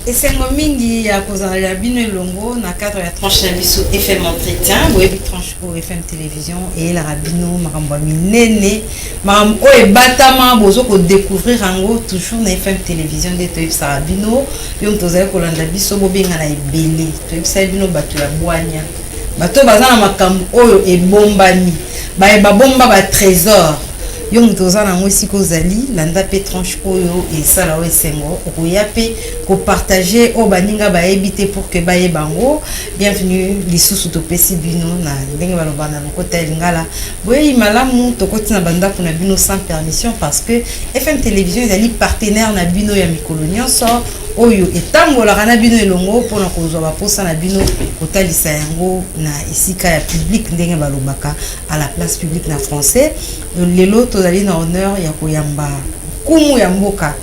Esengo mingi ya kozala ya bino elongo na cadre ya tranche na biso FM Entretien. Boyebi tranche oyo FM Télévision eyelaka bino makambo ya minene, makambo oyo ebatama, bozo ko découvrir yango toujours na FM Télévision. Nde toyebisaka bino, yo moto ozali kolanda biso, bobengana ebele. Toyebisaki bino bato ya bwanya, bato oyo baza na makambo oyo ebombami, baye babomba ba trésor. Yo moto oza nango, esika ozali, landa mpe tranche oyo, esala oyo esengo. Okoya mpe kopartage oyo baninga bayebi te pour que bayeba yango. Bienvenue lisusu topesi bino na ndenge baloba na lokota ya lingala, boyei malamu. Tokoti na bandako na bino sans permission parce que FM Télévision ezali partenaire na bino ya mikolo nyonso oyo etambolaka na bino elongo mpona kozwa baposa na bino, kotalisa yango na esika ya public, ndenge balobaka à la place publique na français. Lelo tozali na honneur ya koyamba nkumu ya mboka,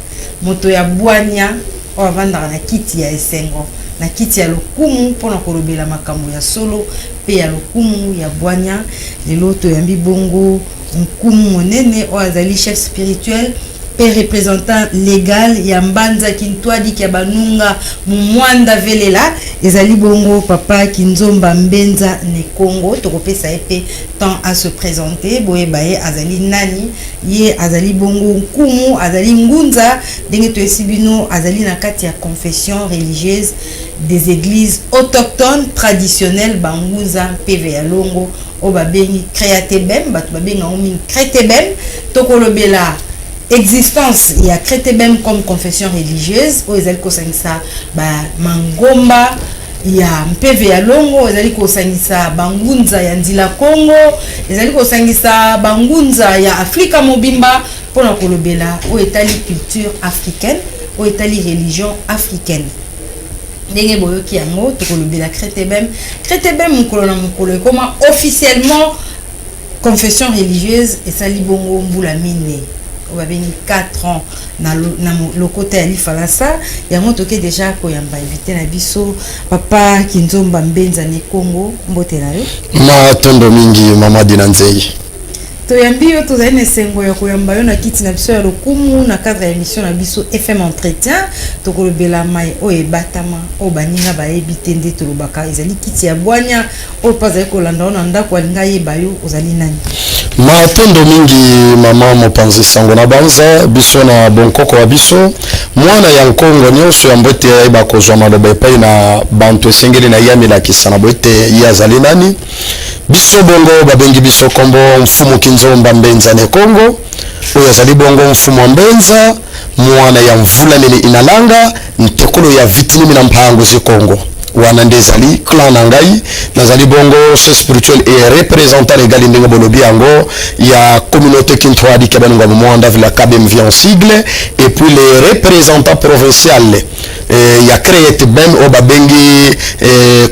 moto ya bwania oyo avandaka na kiti ya esengo, na kiti ya lokumu, mpona kolobela makambo ya solo mpe ya lokumu ya bwania. Lelo toyambi bongo nkumu monene oyo azali chef spirituel mpe représentant légal ya Mbanza Kintwadi ya Banunga Mumwanda Velela. Ezali bongo papa Kinzomba Mbenza Nekongo. Tokopesa ye mpe temps à se présenter, boyeba ye azali nani. Ye azali bongo nkumu, azali ngunza. Ndenge toyesi bino, azali na kati ya confession religieuse des églises autochtones traditionnelles bangunza mpeve ya longo, oyo babengi Créatebem. Bato babengi yango mingi Crétebem. Tokolobela existence ya Crétebem comme confession religieuse oyo ezali kosangisa bamangomba ya mpeve ya longo, ezali kosangisa bangunza ya nzila Congo, ezali kosangisa bangunza ya Afrika mobimba, mpona kolobela oyo etali culture africaine, oyo etali religion africaine. Ndenge boyoki yango, tokolobela Crétebem. Crétebem, mokolo na mokolo ekoma officiellement confession religieuse, esali bongo mbula 4, oyo babengi 4 ans na lokota ya lifalansa. Yango toke déjà koyamba invité na biso, papa Kinzomba Mbenza Nekongo. Mbote na yo. Matondo mingi, mama Dina Nzei. Toyambi yo, tozali na esengo ya koyamba yo na kiti na biso ya lokumu na cadre ya émission na biso FM Entretien. Tokolobela mai oyo ebatama, oyo baninga bayebi te. Nde tolobaka ezali kiti ya bwanya. Oyo mpe azali kolanda yo na ndako, alinga ayeba yo ozali nani. Matondo mingi, mama mopanzi sango. Na banza biso na bonkoko wa biso, mwana ya nkongo nyonso ya mbote ayeba kozwa maloba epai na bantu, esengeli na ye amilakisa na boye ete ye azali nani. Biso bongo babengi biso kombo Mfumu Kinzomba Mbenza ne Kongo, oyo azali bongo mfumu wa Mbenza, mwana ya mvula nene inalanga ntekolo ya vitinimi na mpango zikongo. Wana nde ezali clan na ngai. Nazali bongo chef spirituel et représentant légal, ndenge bolobi yango, ya communauté Kintwadi Kebanunga Mwanda Vila, KBMV en sigle, et puis les représentants provincial ya Créetbem, oyo babengi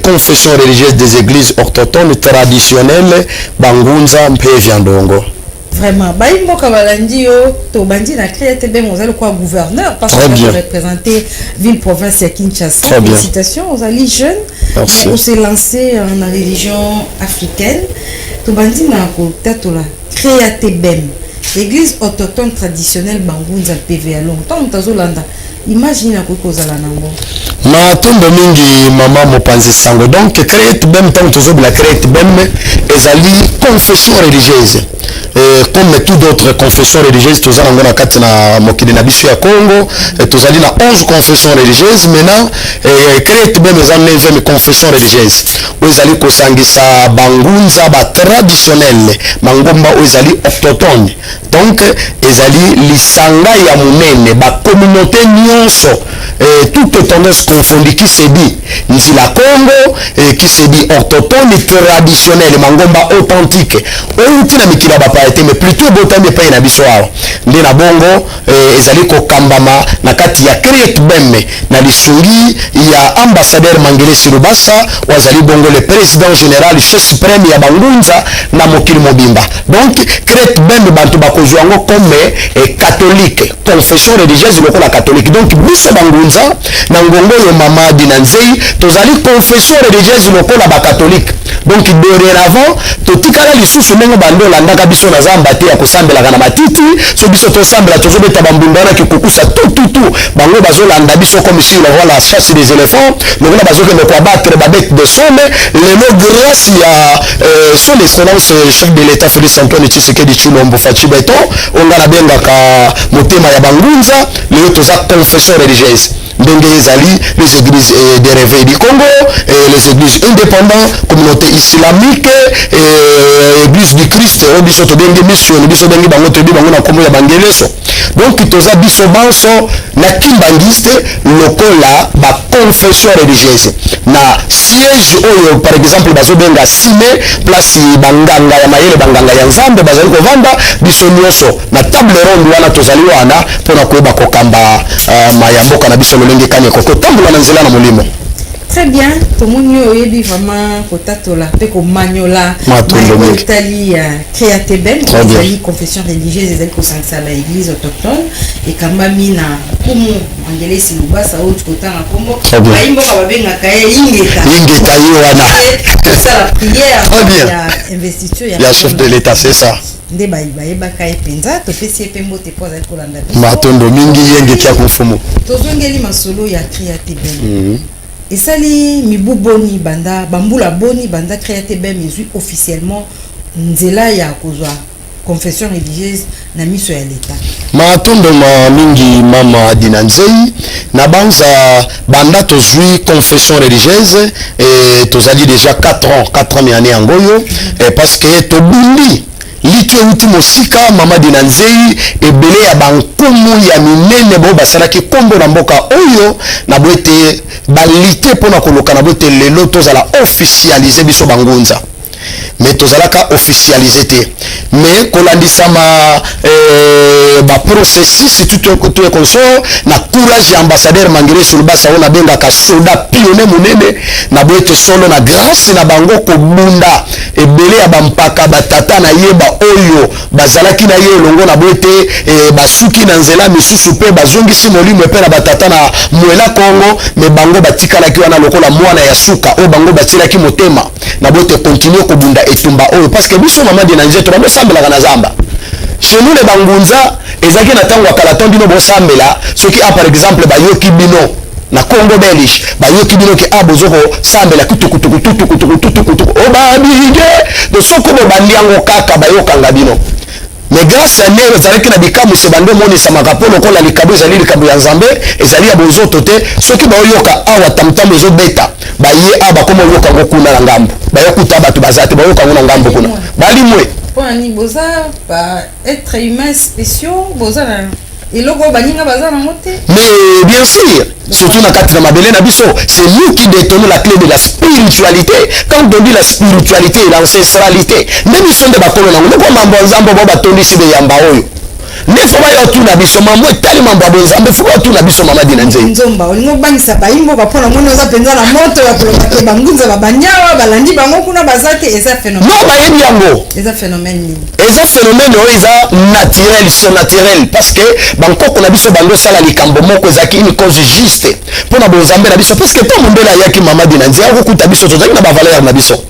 confession religieuse des églises autochtones traditionnelles bangunza mpe viandongo. Vraiment, bayi mboka balandi yo. Tobandi na Créatebem, ozali lokola gouverneur parce Très que bien. représenter ville province ya Kinshasa. Très bien. Félicitations, ozali jeune. Merci. Mais on s'est lancé na religion africaine. Tobandi na kotatola Créatebem, église autochtone traditionnelle bangunza mpeve ya longo. Ntango moto azolanda, image nini akoki kozala nango? Matondo mingi, mama mopanzi sango. Donc Créetbem, ntango tozobela Créetbem, ezali confession religieuse comme tout d'autres confessions religieuses toza nango na kati na mokili na biso ya Congo. Tozali na 11 confessions religieuses. Maintenant, Créetbem eza 9e confession religieuse oyo ezali kosangisa bangunza batraditionnel, bangomba oyo ezali autochtone. Donc ezali lisanga ya monene, bacommunauté nyonso, toute tendance confondue, qui se dit nzila Congo, qui se dit autochtone traditionnel, mangomba authentique oyo uti na mikili ya bapaya te, mais plutôt ebotami epai na biso awa. Nde na bongo ezali kokambama na kati ya CRIETBEM na lisungi ya ambassadeur Mangelesi Lubasa, oyo azali bongo le président général, chef suprême ya bangunza na mokili mobimba. Donc CRIETBEM, bantu bakozwa yango comme catholique, confession religieuse lokola catholique. Donc biso bangunza na ngongo oyo, mama Dina Nzei, tozali confession religieuse lokola bacatholique. Donc dorénavant totikala lisusu ndenge bando olandaka biso na zamba te, ya kosambelaka na matiti. So biso tosambela, tozobeta bambunda wana kikukusa tututu, bango bazolanda biso comme si lokola la chasse des éléphants, lokola bazokende koabattre babête de somme. Lelo, grâce ya son excellence chef de l'État Félix Antoine Tshisekedi Tshilombo, Fatshi Béton, oyo nga nabengaka motema ya bangunza, lelo toza confession religieuse ndenge ezali les églises de réveil du Congo, les églises indépendantes, communauté islamique, église du Christ, oyo biso tobengi mission, biso bengi bango, toyebi bango na nkombo ya bangeleso. Donc toza biso banso na kimbangiste lokola baconfession religieuse na siège oyo, par exemple, bazobenga sime, place banganga ya mayele, banganga ya Nzambe bazali kovanda. Biso nyonso na table ronde wana tozali wana mpona koyeba kokamba maya mboka na biso lolenge kani ekoki kotambola na nzela na molimo. Très bien, tomoni oyo oyebi vraiment kotatola mpe komanyola. Matondo mingi. Etali ya CREATBM, Très bien. ezali confession religieuse, ezali kosangisa baéglise autochtone, ekambami na nkumu Angelesi Lubasa oyo kotanga nkombo. Très bien. Bayimboka babengaka ye Ingeta. Ingeta, ye wana. Kosala prière Très bien. ya investiture ya chef de l'État, c'est ça. Nde bayebaka ye mpenza. Topesi ye mpe mbote mpo azali kolanda biso. Matondo mingi, yengeki ya kufumu. Tozongeli masolo ya CREATBM. Esali mibu boni banda, bambula boni banda CREATBM ezwi officiellement nzela ya kozwa confession religieuse na miso ya leta? Matondo ma mingi, mama Dina Nzei. Na banza banda tozwi confession religieuse, tozali déjà 4 ans, 4 ans année yango oyo, parce que tobundi liti euti mosika, mama Dina Nzei. Ebele ya bankumu ya minene boyo basalaki nkombo na mboka oyo na boye ete balite mpona koluka na boye ete lelo tozala officialisé, biso bangunza. Mais tozalaka officialisé te, mais kolandisama baprocessus tout et consort, na courage ya ambassadeur Mangere Solubasa, oyo nabengaka soda pionnier monene na boye ete solo na grâce na bango kobunda, ebele ya bampaka, batata na ye baoyo bazalaki na ye elongo na boye ete basuki na nzela, misusu mpe bazongisi molimo epe na batata na mwela Kongo, mais bango batikalaki wana lokola mwana ya suka oyo bango batielaki motema na boye ete continue kobunda etumba oyo. Parce que biso, mama Dina Nzeto, bandosambelaka na zamba. Chez nous les bangunza, ezalaki na ntango ya kala to bino bosambela, soki a par exemple bayoki bino na Congo belge, bayoki bino ke a bozo kosambela kutukutukutukutukutukutuku obabige do, soko bobandi yango kaka, bayokanga bino. Mais grâce ya nde ezalaki na bikamwisi bando emonisamaka, mpo lokola likambo ezali likambo ya Nzambe, ezali ya bozoto te. Soki baoyoka awa tamtamu ezobeta, baye awa, bakoma oyoka yango kuna na ngambo, bayokuta bato baza te, bayoka yango na ngambo kuna, balimwe. Mpo nani boza ba être humain spéciaux? Boza na eloko oyo baninga baza nango te? Mais bien sûr, surtout na kati na mabele na biso, c'est nous qui détenons la clé de la spiritualité. Quand on dit la spiritualité et l'ancestralité, nde biso nde bakolo nango. Ndeko, mambo ya Nzambe bao batondisi beyamba oyo, nde fo baya tuna biso mambo etali mambo ya bonzambe, fo batuna biso, mama Dina Nzei. Nzomba, olingi obangisa bayimboka mpo na moni oza mpenza na moto ya koloba ke bangunza babanyawa balandi bango kuna baza te. Eza phénomène? Non, bayebi yango. Eza phénomène nini? Eza phénomène oyo eza naturel, surnaturel, parce que bankoko na biso bando osala likambo moko ezalaki une cause juste mpo na bonzambe na biso. Parce que ntango mondele ayaki, mama Dina Nzei, akokuta biso tozalaki na bavaleur na biso,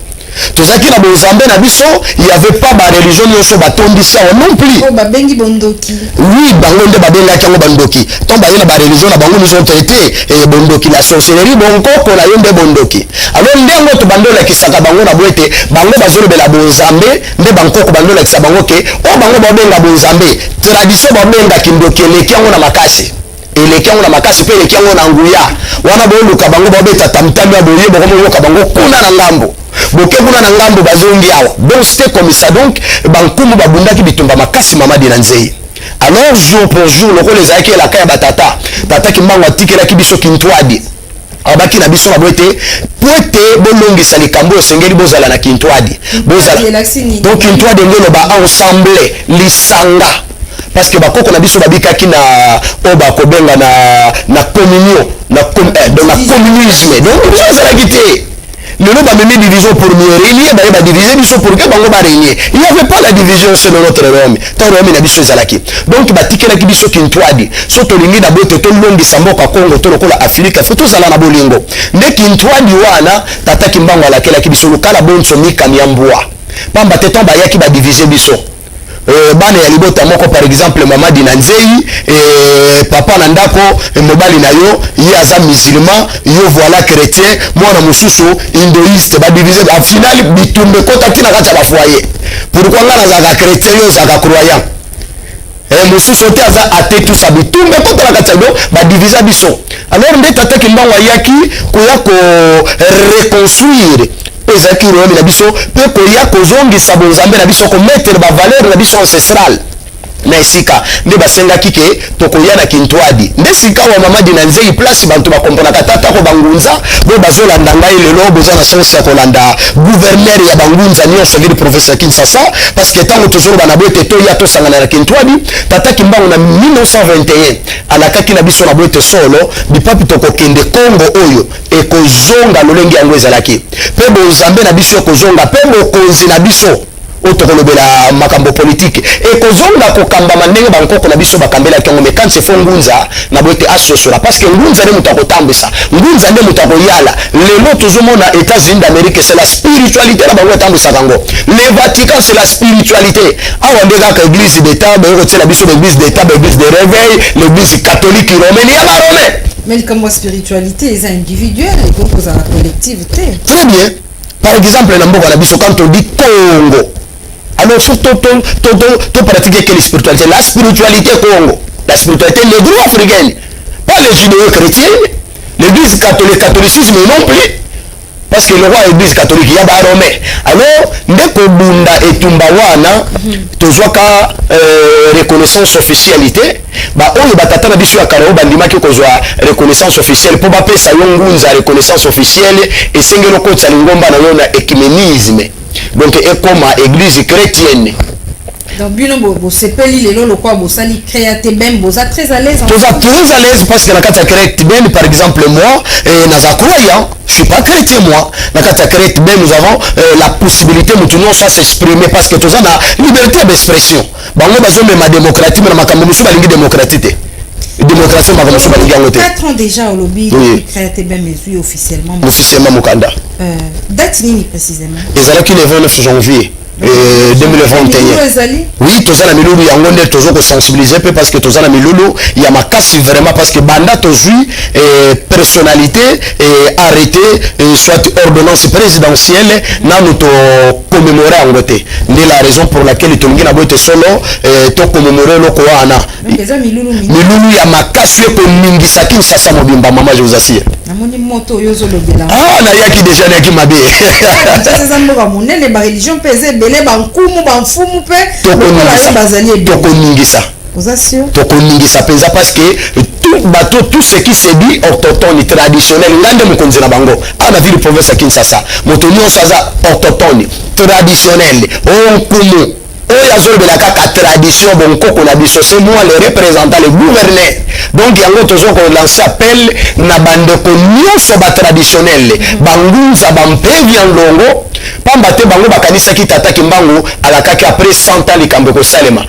tozalaki na bonzambe na biso. Il y avait pas bareligion nyonso batondisi awa non plus. Oyo babengi bondoki. Oui, bango nde babengaki yango bandoki. Ntango baye na bareligion na bango, nous ont traité bondoki, la sorcellerie, bonkoko na yo nde bondoki. Alors nde yango tobandi olakisaka bango na boye ete bango bazolobela bonzambe, nde bankoko bandi olakisa bango ke oyo bango babenga bonzambe, tradition babengaki ndoki, eleki yango na makasi, eleki yango na makasi mpe eleki yango na nguya. Wana boyoluka bango, babeta tamtami ya boye, bokomoyoka bango kuna na ngambo, boke kuna na ngambo, bazongi awa. Donc c'était comme ça. Donc bankumu babundaki bitumba makasi, mama Dina Nzei. Alors jour pour jour, lokola ezalaki elaka ya batata, tata Kimbangu atikelaki biso kintwadi, abaki na biso na boye te po ete bolongisa likambo oyo, esengeli bozala na kintwadi, bozala. Elakisi nini? Donc kintwadi nde eloba ensemble, lisanga. Parce que bakoko na biso babikaki na oyo bakobenga na communion, donc na communisme. Donc division ezalaki te. Lelo bamemi division pour mieux régner. Baye badivise biso pour que bango barégner. Il n'y avait pas la division selon notre royaume. Ntango royaume na biso ezalaki, donc batikelaki biso kintwadi. So tolingi na bote tolongisa mboka Kongo to lokola Afrika, faut tozala na bolingo. Nde kintwadi wana tata Kimbangu alakelaki biso lokala bonso mikami ya mbwa, pamba te ntango bayaki badivise biso, bana ya libota moko, par exemple mama Dina Nzei, papa na ndako, mobali na yo ye aza musulman, yo voilà chrétien, mwana mosusu hindouiste, badivise. Final bitumba ekota ntina kati ya bafoyer. Pourquoi nga nazalaka chrétien, yo ozalaka croyant, mosusu te aza athée? Tout ça bitumba ekota na kati ya do, badivisa biso. Alors nde tata Kimbangu ayaki koya koreconstruire oyo ezalaki royaume na biso, mpe koya kozongisa bonzambe na biso, komettre bavaleur na biso ancestrale na esika. Nde basengaki ke tokoya na kintwadi. Nde sika wa mama Dina Nzei, place banto bakomponaka tatako bangunza bo bazolanda ngai lelo, boza na chance ya kolanda gouverneur ya bangunza nyonso, ville province ya Kinshasa. Parce que ntango tozoloba na boye ete toya tosangana na kintwadi, tata Kimbangu na 1921 alakaki na biso na boye ete solo bipapi tokokende, Kongo oyo ekozonga lolenge yango ezalaki, mpe bonzambe na biso ekozonga, mpe bokonzi na biso oyo tokolobela makambo politike ekozonga kokambama ndenge bankoko na biso bakambelaki yango. Mais quand c'est faut ngunza na boye te asosola, parce que ngunza nde moto akotambwisa, ngunza nde moto akoyala. Lelo tozomona États-Unis d'Amérique, c'est la spiritualité na bango etambwisaka yango. Le Vatican, c'est la spiritualité. Awa nde kaka église d'état baye kotiela biso, baéglise d'état, baéglise de réveil, l'église catholique romaine ya baromain. Mais likambo ya spiritualité eza individuel, ekoki kozala collective te. Très bien. Par exemple, na mboka na biso, quand on dit Congo, alors surtout to pratiquer quelle spiritualité? La spiritualité Congo, la spiritualité négro-africaine, pas les judéo-chrétiennes, l'église catholique, catholicisme non plus, parce que le roi église catholique ya baromain. Alors nde kobunda etumba wana, tozwaka reconnaissance officielle te. Baoyo batata na biso ya kala oyo bandimaki kozwa reconnaissance officielle, mpo bapesa yo ngunza reconnaissance officielle, esengeli okotisa lingomba na yo na écuménisme, donc ekoma église chrétienne. Donc bino bosepeli lelo lokola bosali CREATBM, boza très à l'aise? Toza très à l'aise, parce que na kati ya CREATBM, par exemple moi, naza croyant, je suis pas chrétien moi. Na kati ya CREATBM, nous avons la possibilité motu nyonso à s'exprimer, parce que toza na liberté d'expression. Bango bazomema démocratie, mais na makambo mosusu balingi démocratie te. Démocratie, makambo mosusu balingi yango te. 4 ans déjà olobi. Oui. CREATBM ezwi officiellement. Officiellement mokanda. Date nini précisément? Ezalaki le 29 janvier 2021. Milulu ezali? Oui, toza na milulu. Yango nde toza kosensibiliser mpe, parce que toza na milulu ya makasi vraiment, parce que banda tozwi personnalité, arrêté, soit ordonnance présidentielle, nanu tocommémore yango te. Nde la raison pour laquelle tolingi na boye te solo tocommémore eloko wana. Donc eza milulu mingi. Milulu ya makasi ekoningisa Kinshasa mobimba, mama, je vous assure. Namoni moto oyo ozolobela. Ah, nayaki déjà, nayaki mabe. Kinshasa eza mboka monene, bareligion mpe eza ebele, bankumu, bamfumu mpe lokola yo bazali ebele. Tokoningisa. Oza sûr? Tokoningisa mpenza, parce que tout bato, tout ce qui se dit autochtone traditionnel, nga nde mokonzi na bango awa na ville province ya Kinshasa. Moto nyonso aza autochtone traditionnel, oyo nkumu oyo azolobela kaka tradition bonkoko na biso, c'est moi le représentant, le gouverneur. Donc yango tozo kolancer appel na bandeko nyonso batraditionnel, bangunza, bampevi ya ndongo, pamba te bango bakanisaki tata Kimbangu alakaki après 100 ans likambo ekosalema.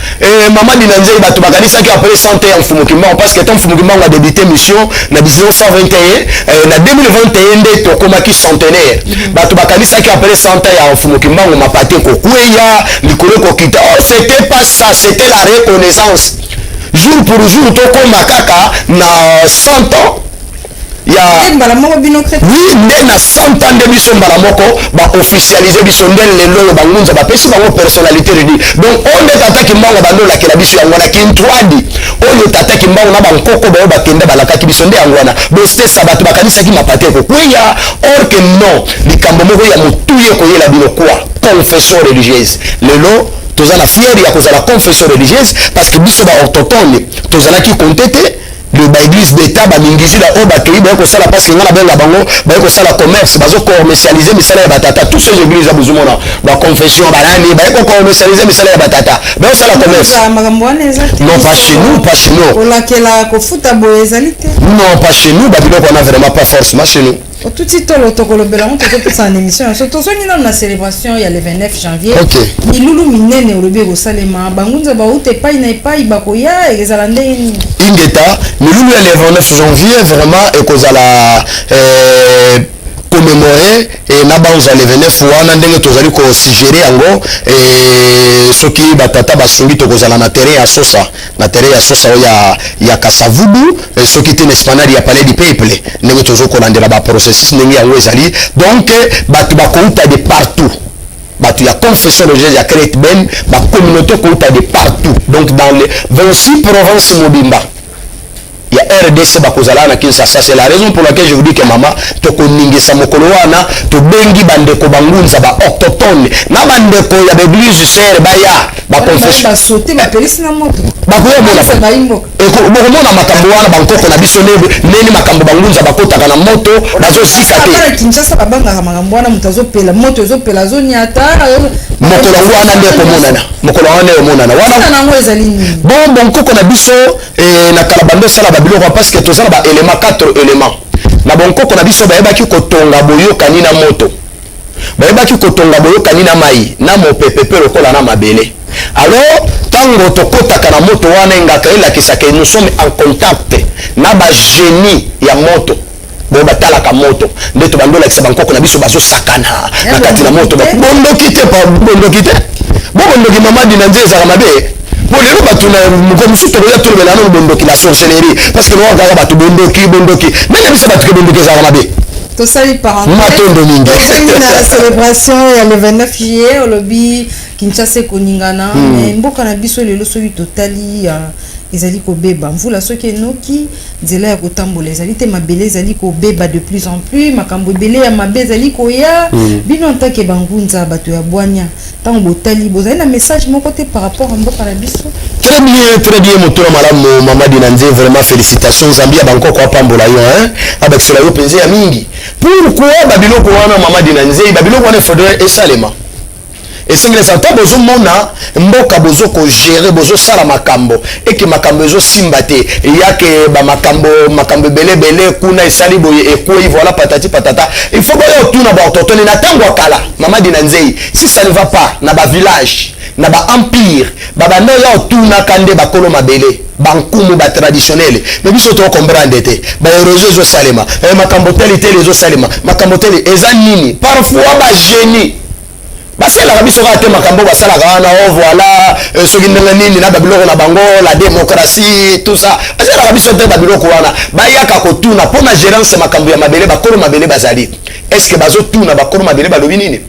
Mama Dina Nzei, bato bakanisaki après 100 ans ya mfumu Kimbangu, parce que tant mfumu Kimbangu adébité mission na 1921, na 2021 nde tokomaki centenaire. Bato bakanisaki après 100 ans ya mfumu Kimbangu mapate ekokweya, likolo ekokita. Oh, c'était pas ça, c'était la reconnaissance. Jour pour jour tokóma kaka na 100 ans ya Mbala moko bino Oui, nde na 100 ans nde biso mbala moko baofficialize biso. Nde lelo oyo bangunza bapesi bango personnalité juridique. Donc oyo nde tata Kimbangu bando olakela biso yango wana, kintwadi oyo tata Kimbangu na bankoko baoyo bakende balakaki biso nde yango wana. Bostesa bato bakanisaki mapate ekokweya, or que non. Likambo moko ya motuya ekoyela bino kwa confession religieuse. Lelo toza na fierté ya kozala confession religieuse, parce que biso baautochtone tozalaki konte te. Le baéglise d'état, bamingizila oyo bakei, baye kosala, parce que nga na benga bango baye kosala commerce, bazocommercialiser misala ya batata. Tous ces églises ya bozomona, baconfession, banani, baye kocommercialiser misala ya batata, baye kosala commerce. Makambo wana eza te? Non, pas chez nous, pas chez nous. Kolakela, kofuta boye ezali te? Non, pas chez nous. Babiloko wana, vraiment pas forcément chez nous. Otuti tolo, tokolobela ngo, tozopesa na émission nyonso. Tozongi nano na célébration ya le 29 janvier. Milulu minene olobi ekosalema, bangunza bauta epai na epai bakoya, ezala ndenge nini? Ingeta. Milulu ya le 29 janvier, vraiment ekozala commémorer na banza le 29 wana, ndenge tozali kosuggérer yango, soki batata basungi, tokozala na terrain ya Sosa, na terrain ya Sosa oyo ya Kasavubu, soki te na esplanade ya Palais du Peuple, ndenge tozokolandela baprocessus ndenge yango ezali. Donc bato bakouta de partout, bato ya confession religieuse ya chrétienne, bacommunauté kouta de partout, donc dans les 26 provinces mobimba ya RDC bakozala na Kinshasa. C'est la raison pour laquelle je vous dis que, mama, tokoningisa mokolo wana. Tobengi bandeko bangunza, baautochtone, na bandeko ya baeglise sere baya, baconfession. Basote bapelisi na moto. Bakoya mona. Bayimboka. Bokomona makambo wana, bankoko na biso neni, makambo bangunza bakotaka na moto, bazosika te. Bana Kinshasa babangaka makambo wana, moto azopela, moto ezopela, azoniata. Mokolo yango wana nde ekomonana, mokolo wana nde emonana wana. Tina nango ezali nini? Bon, bonkoko na biso, na kala bando osala babiloko, parce que toza na baélément, 4 éléments. Na bonkoko na biso, bayebaki kotonga boyokani na moto, bayebaki kotonga boyokani na mai, na mopepe, mpe lokola na mabele. Alors ntango tokɔtaka na moto wana, engaka elakisaka nous sommes en contact na bagénie ya moto. Bo batalaka moto nde tobandi olakisa bankoko na biso bazosakana na kati na moto. Bondoki te, bondoki te. Bo bondoki, mama Dina Nze, ezalaka mabe. Po lelo bato na moko mosusu, tokoya tolobela nano bondoki, la sorcellerie, parce que loka kaka bato bondoki, bondoki ndenge biso bato ke bondoki ezalaka mabe. Tosali parenthèse. Matondo mingi. Tozongi na célébration ya le 29 juillet. Olobi Kinshasa ekoningana, mais mboka na biso lelo, soki totali, ezali kobeba. Mvula soki enoki, nzela ya kotambola ezali te, mabele ezali kobeba de plus en plus, makambo ebele ya mabe ezali koya. Bino en tant que bangunza, bato ya bwania, ntango botali, bozali na message moko te par rapport à mboka na biso? Très bien, très bien. Motuna malamu, mama Dina Nze, vraiment félicitations. Nzambi ya bankoko apambola yo, hein, abakisela yo mpenza ya mingi. Pourquoi babiloko wana, mama Dina Nze? Babiloko wana efaudrait esalema, esengeli esala. Ntango bozomona mboka, bozokogérer, bozosala makambo eke makambo ezosimba te, eyake bamakambo, makambo ebele ebele kuna esali boye, ekwei, voilà, patati patata, il faut boya otuna baautochtone. Na ntango ya kala, mama Dina Nzei, si ça ne va pas na bavillage, na baempire, babanda oya otunaka nde bakolo mabele, bankumu batraditionnel. Mais biso tocomprendre te, baérosion ezosalema, makambo teli teli ezosalema, makambo teli eza nini. Parfois bagénie basalaka biso kaka te makambo basalaka wana o voilà, soki ndenge nini na babiloko na bango, la démocratie, tout ça, basalaka biso te babiloko wana. Bayaka kotuna mpo na gérance makambo ya mabele, bakolo mabele bazali. Est ce que bazotuna bakolo mabele balobi nini?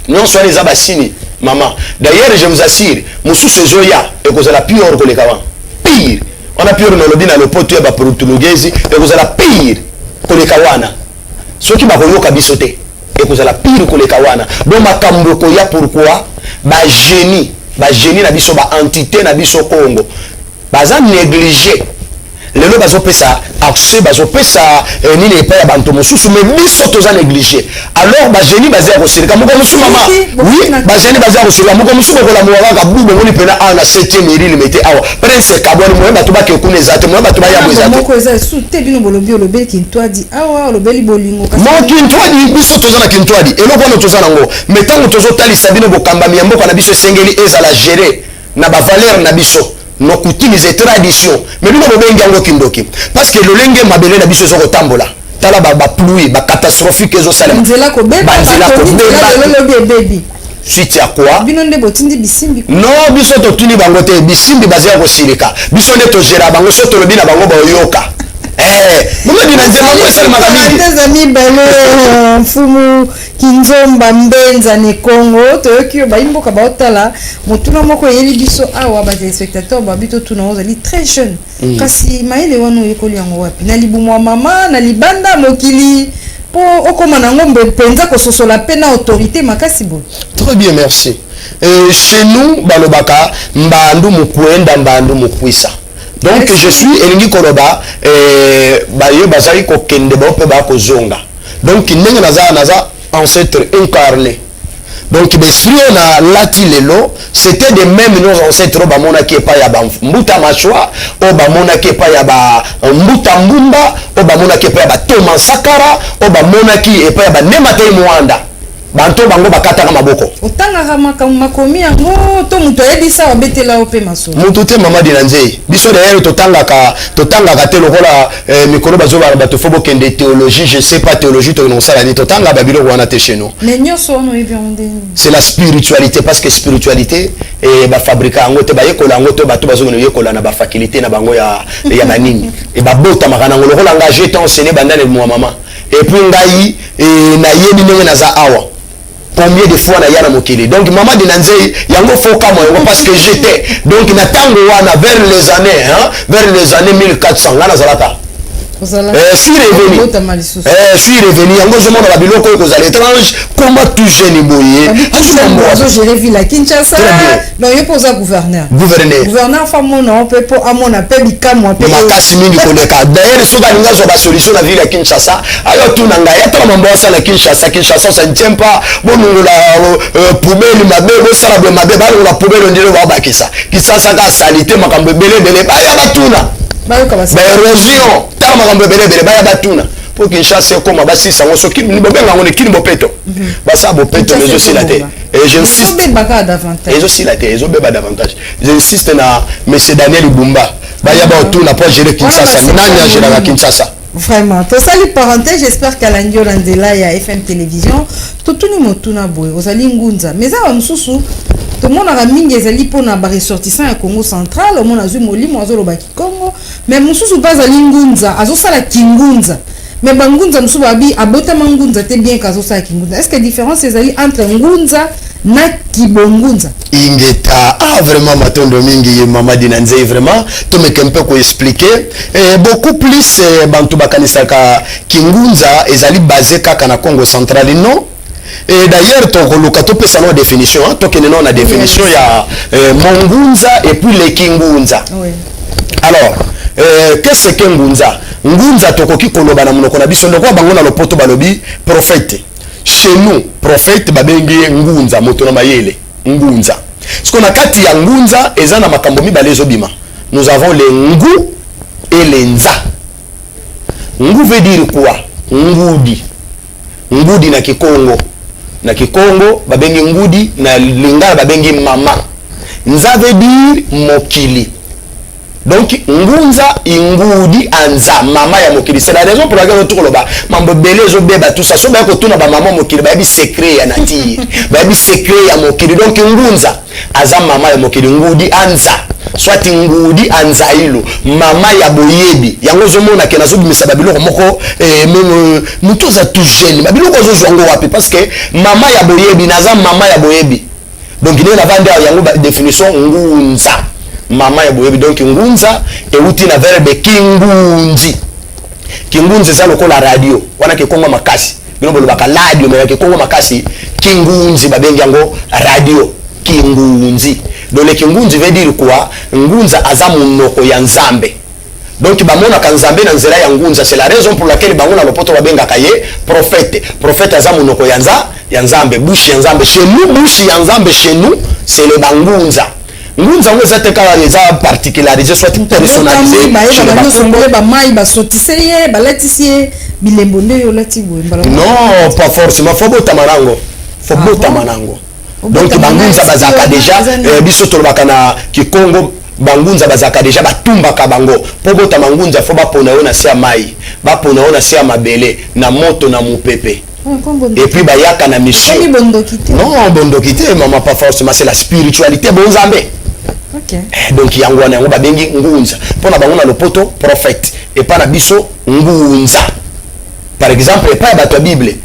Nyonso wana eza basini, mama. D'ailleurs, je vous assure, mosusu ezoya, ekozala pire koleka wana, pire wana, pire nalobi na lopoto ya baportugezi, ekozala pire koleka wana. Soki bakoyoka biso te, ekozala pire koleka wana. Donc makambo ekoya. Pourquoi bagénie, bagénie na biso, baentité na biso Congo baza négligé? Lelo bazopesa accès, bazopesa nini epai ya banto mosusu, mais biso toza négligé. Alors bagénie baza ya kosilika moko mosusu, mama. Oui, bagénie baza ya kosilika moko mosusu. Bokolamuka kaka bu bomoni mpena awa na 7e rue Limete awa, prince kabwani, moye bato bake kuna eza te, moye bato bayambo eza te. Moko eza esu te. Bino bolobi, olobeli Kintwadi awa, olobeli bolingo. Mo Kintwadi, biso toza na Kintwadi, eloko wana toza nango. Mais ntango tozotalisa bino bokambami ya mboka na biso, esengeli ezala géré na bavaleur na biso, nos coutumes et traditions. Mais bino bobengi yango kindoki, parce que lolenge mabele na biso eza kotambola, tala bapluie bacatastrophique ezosalema. Nzela kobeba. Banzela kobeba. Lobi ebebi. Suite ya quoi? Bino nde botindi bisimbi. Non, biso totuni bango te. Bisimbi baza ya kosilika, biso nde togéra bango. So tolobi na bango, baoyoka. Bomedi na nzela ngo esalemaka mingi. Eza mibale, mfumu Kinzomba Mbenza ne Congo, toyoki oyo bayimboka baotala. Motuna moko eyeli biso awa, batéléspectateur babi totuna: ozali très jeune, kasi mayele wana oyekoli yango wapi? Na libumu ya mama, na libanda mokili, mpo okóma nango mpenza kososola mpe na autorité makasi boye? Très bien, merci. Chez nous balobaka mbandu mukwenda, mbandu mukwisa. Donc je suis, elingi koloba baye bazali kokende, bao mpe bakozonga. Donc ndenge naza ancêtre incarné. Donc baesprit oyo nalati lelo, c'était de même nos ancêtres oyo bamonaki epai ya bambuta mashwa, oyo bamonaki epai ya bambuta mbumba, oyo bamonaki epai ya batoma nsakara, oyo bamonaki epai ya banematei mwanda, banto bango bakataka maboko. Otangaka makambo makomi yango to moto ayebisa, babetela yo mpe masolo? Mutu te, mama Dina Nzei. Biso d'ailleurs totangaka te. Lokola mikolo bazobana bato, fo bokende théologie, je sais pas théologie tokende kosala nini. Totanga babiloko wana te chez nous. Mais nyonso wana oyebi yango ndenge? C'est la spiritualité, parce que spiritualité bafabrika yango te, bayekola yango te. Bato bazokende koyekola na bafaculté na bango ya banini, e babotamaka nango. Lokola nga, j'étais enseigné bandane mwa mama, et puis ngai nayebi ndenge naza awa, combien de fois naya na mokili. Donc mama Dina Nzei, yango fo kamwa yango, parce que j'étais donc na ntango wana vers les années, hein, vers les années 1400, nga nazalaka. Suis revenu, suis revenu. Yango ozomona babiloko oyo kozala étrange, comment tout jeune boye? Azogérer ville ya Kinshasa. Donc yo mpo oza gouverneur? Gouverneur. Gouverneur fa mona mpe mpo amona mpe bikamwa mpe. Makasi mingi koleka. D'ailleurs, soki alingi azwa basolution na ville ya Kinshasa, ayo tuna ngai, atala mambo asala Kinshasa. Kinshasa, ça ne tient pas. Bonungola poubelle mabe, bosala boye mabe, balongola poubelle, ondire babakisa Kinshasa ka saleté, makambo ebele ebele. Baya batuna baérosion, tala makambo ebele ebele. Baya batuna mpo Kinshasa ekóma basisa yango. Soki bobenga yango nekini bopeto, basala bopeto, mais ezosila te. Et j'insiste, ezosila te, ezobeba davantage. J'insiste na monsieur Daniel Bumba, baya baotuna mpo agérer Kinshasa. Nani agéraka Kinshasa? Vraiment, tosali parenthèse. J'espère qu'alandi yo na nzela ya FM Télévision. Totuni motuna boye: ozali ngunza, mais eza bamosusu tomonaka mingi, ezali mpona baressortissant ya Congo Central. Omona azwi molimo, azoloba kikongo, mais mosusu mpe azali ngunza, azosala kingunza. Mais bangunza mosusu babi abotama ngunza te, bien ke azosala kingunza. Est ce que différence ezali entre ngunza na kibongunza? Ingeta. Ah, vraiment, matondo mingi, mama Dina Nzei. Vraiment, tomeke mpe koexpliquer beaucoup plus. Bantu bakanisaka kingunza ezali basé kaka na Congo Central. Non. Et d'ailleurs, tokoluka topesa no définition, hein, tokende no na définition ya mongunza et puis le kingunza. Alors, qu'est-ce que ngunza? Ngunza, tokoki koloba na monoko na biso, ndoko bango na lopoto balobi prophète. Chez nous, prophète babengi ye ngunza, moto na mayele, ngunza. Siko na kati ya ngunza eza na makambo mibale ezobima. Nous avons le ngu et le nza. Ngu veut dire quoi? Ngudi. Ngudi na kikongo, na kikongo babengi ngudi, na lingala babengi mama. Nza veut dire mokili. Donc ngunza, ingudi anza, mama ya mokili. C'est la raison pour laquelle tokoloba mambo ebele ezobeba, tout ça. So baya kotuna bamama mokili, bayebi secret ya nature, bayebi secret ya mokili. Donc ngunza aza mama ya mokili, ngudi anza, soit ngudi anzailu, mama ya boyebi. Yango ozomona ke nazobimisa babiloko moko, même moto aza tout jeune, babiloko azozwa yango wapi? Parce que mama ya boyebi, naza mama ya boyebi. Donc ndenge navandi awa, yango définition ngunza, mama ya boyebi. Donc ngunza euti na verbe kingunzi. Kingunzi eza lokola radio wana, kikongo makasi. Bino bolobaka radio, mais na kikongo makasi kingunzi babengi yango radio, kingunzi. Donc le kingunzi veut dire quoi? Ngunza aza monoko ya Nzambe. Donc bamonaka Nzambe na nzela ya ngunza. C'est la raison pour laquelle bango na lopoto babengaka ye prophète. Prophète aza monoko ya Nzambe, bouche ya Nzambe. Chez nous, bouche ya Nzambe chez nous, c'est le bangunza. Ngunza yango eza te kaka, eza particularisé soit personnalisé chez le Bakongo. Bamai basotise ye, balatisi ye bilembo nde yo olati boye mbala? Non, pas forcément. Fo botama nango, fo Ah botama bon? nango. Donc bangunza bazalaka déjà, biso tolobaka na kikongo, bangunza bazalaka déjà, batumbaka bango. Mpo botama ngunza, fo bapona yo na se ya mai, bapona yo na se ya mabele, na moto, na mopepe, et puis bayaka na mission. Ekomi bondoki te? Non, bondoki te, mama, pas forcément. C'est la spiritualité, bonzambe. Donc yango wana, yango babengi ngunza. Mpo na bango na lopoto prophète, epa na biso ngunza. Par exemple, epai ya bato ya Bible,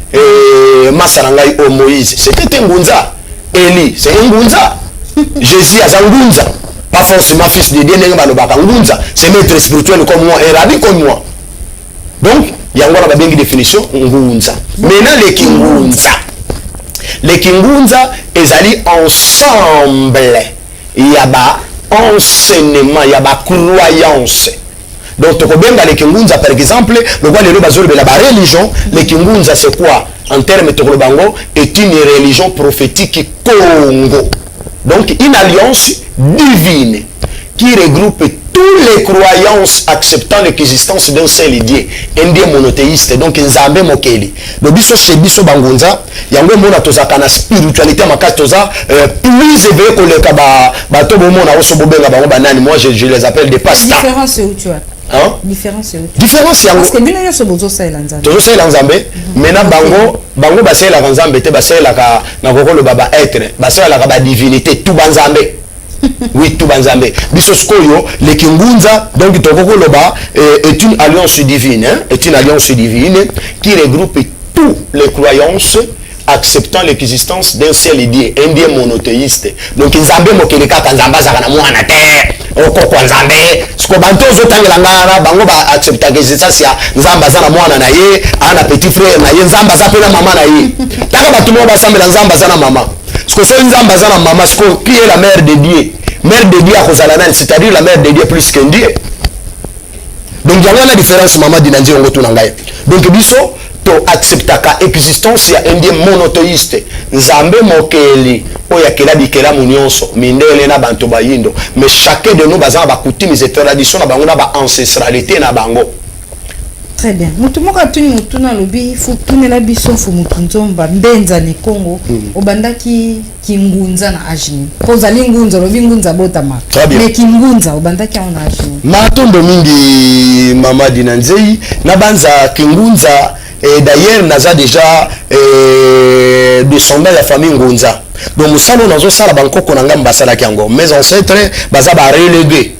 masa na ngai o Moïse, c'était ngunza. Eli, c'est ngunza. Jésus aza ngunza, pas forcément fils de Dieu ndenge balobaka. Ngunza, c'est maître spirituel comme moi, un rabbi comme moi. Donc yango wana babengi définition ngunza. Maintenant, leki ngunza, leki ngunza ezali ensemble ya ba Enseignement ya bacroyance. Donc tokobenga le kingunza, par exemple, lokwa lelo bazolobela bareligion. Le kingunza, c'est quoi en terme? Tokoloba yango est une religion prophétique Congo, donc une alliance divine qui regroupe toutes les croyances acceptant l'existence d'un seul Dieu, un Dieu monothéiste, donc Nzambe mokeli. Donc biso, chez biso bangunza, yango mona tozaka na spiritualité makasi, toza plus éveillé koleka ba bato bomona oso bobenga bango banani. Moi, je les appelle des pasteurs. Différence où tu as? Hein? Différence où? Différence yango Parce que bino nyonso bozosalela Nzambe. Tozosalela Nzambe. Maintenant, bango basalelaka Nzambe te, basalelaka, nakokoloba, ba être, basalelaka badivinité, tout banzambe. Oui, tout banzambe. Biso sikoyo le kingunza, donc tokokoloba est une alliance divine, hein? Est une alliance divine qui regroupe toutes les croyances acceptant l'existence d'un seul Dieu, un Dieu monothéiste, donc Nzambe mokeli kaka. Nzambe azalaka na mwana te, okokwa Nzambe. Siko bantu ozotangela ngana, bango baacceptaka existence ya Nzambe aza na mwana na ye, aza na petit frère na ye, Nzambe aza mpe na mama na ye. Taka bato moko basambela Nzambe aza na mama. Siko soki Nzambe aza na mama, siko qui est la mère de Dieu? Mère de Dieu akozala nani? C'est-à-dire la mère de Dieu plus qu'un Dieu. Donc yango wana différence, mama Dina Nzi, yango tuna ngai. Donc biso toacceptaka existence ya un Dieu monothéiste, Nzambe mokeli oyo akela bikelamu nyonso, mindele na banto bayindo. Mais chacun de nous baza na bacoutumes et tradition na bango, na baancestralité na bango. Très bien. Motu moko atuni motuna, alobi: "Tunela biso Mfumu Nzomba Mbenza ne Kongo, obandaki kingunza na age nini? Mpo ozali ngunza, olobi ngunza botama." Très bien. Mais kingunza obandaki yango na age nini? Matondo mingi, mama Dina Nzei. Nabanza kingunza, d'ailleurs naza déjà descendant ya famille ngunza. Donc mosala oyo nazosala, bankoko na ngambo basalaki yango. Mes ancêtres baza barelégué,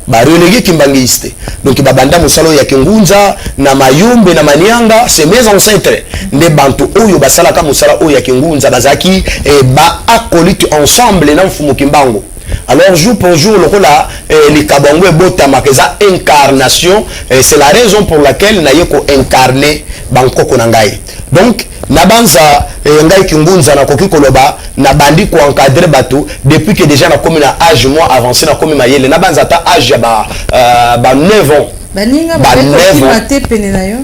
barelégué kimbanguiste. Donc babanda mosala oyo ya kingunza na Mayumbe, na Manianga. C'est mes ancêtres nde bantu oyo basalaka mosala oyo ya kingunza. Bazalaki baacolyte ensemble na Mfumu Kimbangu. Alors jour pour jour, lokola likabo yango ebotamaka, eza incarnation, c'est la raison pour laquelle naye koincarne bankoko na ngai. Donc nabanza ngai kingunza, nakoki koloba nabandi koencadre bato depuis que déjà nakomi na âge moi avancé, nakomi mayele. Nabanza ata âge ya ba 9 ans. Baninga Ba bakokima 9 te pene na yo?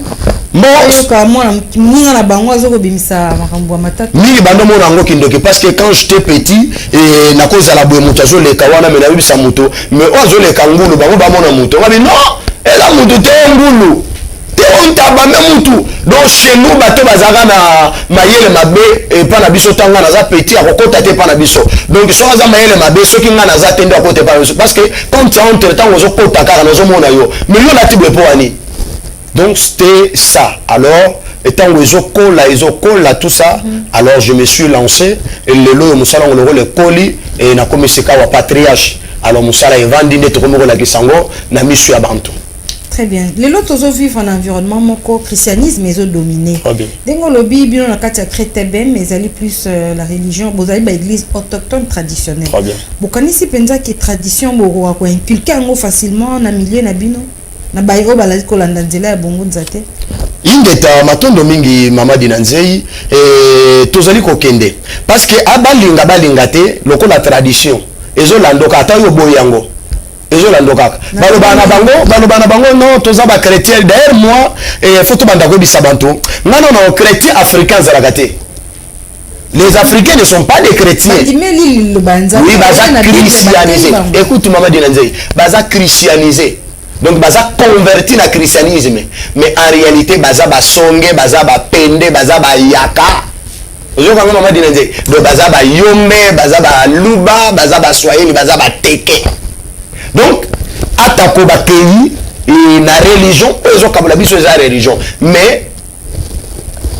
Bon. Oyoka mwana moninga na bango azokobimisa makambo ya matata. Mingi bando mona yango kindoki, parce que quand j'étais petit, nakozala boye, moto azoleka wana, me nayebisa moto, mais oyo azoleka ngulu, bango bamona moto babi: "Non, eza motu te, ngulu te, o ntaba me mutu." Donc chez nous, bato bazalaka na mayele mabe epa na biso. Ntango nga naza petit, akokota te epa na biso. Donc soki aza mayele mabe, soki nga naza te, nde akota epa na biso, parce que quand tu entres, ntango ozokota kaka nazomona yo, mais yo lati boye mpo wani. Donc c'était ça. Alors ntango ezokola, ezokola, tout ça, alors je me suis lancé. Et lelo oyo mosala yango lokola ekoli, nakomi sika wa patriarche. Alors mosala evandi nde tokomi kolakisa yango na miso ya bantu. Très bien. Lelo tozovivre na environnement moko christianisme ezodomine. Très bien. Ndenge olobi, bino na kati ya CRETBM ezali plus la religion, bozali baéglise autochtone traditionnelle. Très bien. Bokanisi mpenza ke tradition bokoka koinculke yango facilement na milieu na bino, na baye oyo balali kolanda nzela ya bongunza te? Ingeta, matondo mingi, mama Dina Nzei. Tozali kokende parce que abalinga balinga te, lokola tradition ezolandoka, ata oyo boyi yango ezolando kaka. Baloba na bango, baloba na bango: "Non, toza bachrétien." D'ailleurs moi, faut tobanda koyebisa bantu nga nono, chrétien africain azalaka te. Les Africains ne sont pas des chrétiens. Bandimeli liloba Nzambe. Oui, baza Na Bible. Christianisé. Bateyi bango. Écoute, mama Dina Nzei, baza christianisé, donc baza converti na christianisme, mais en réalité baza basonge, baza bapende, baza bayaka. Ozokanga, mama Dina Nzei? Donc baza bayombe, baza baluba, baza baswahili, baza bateke. Donc atako bakei na religion oyo ezokabola biso, eza religion, mais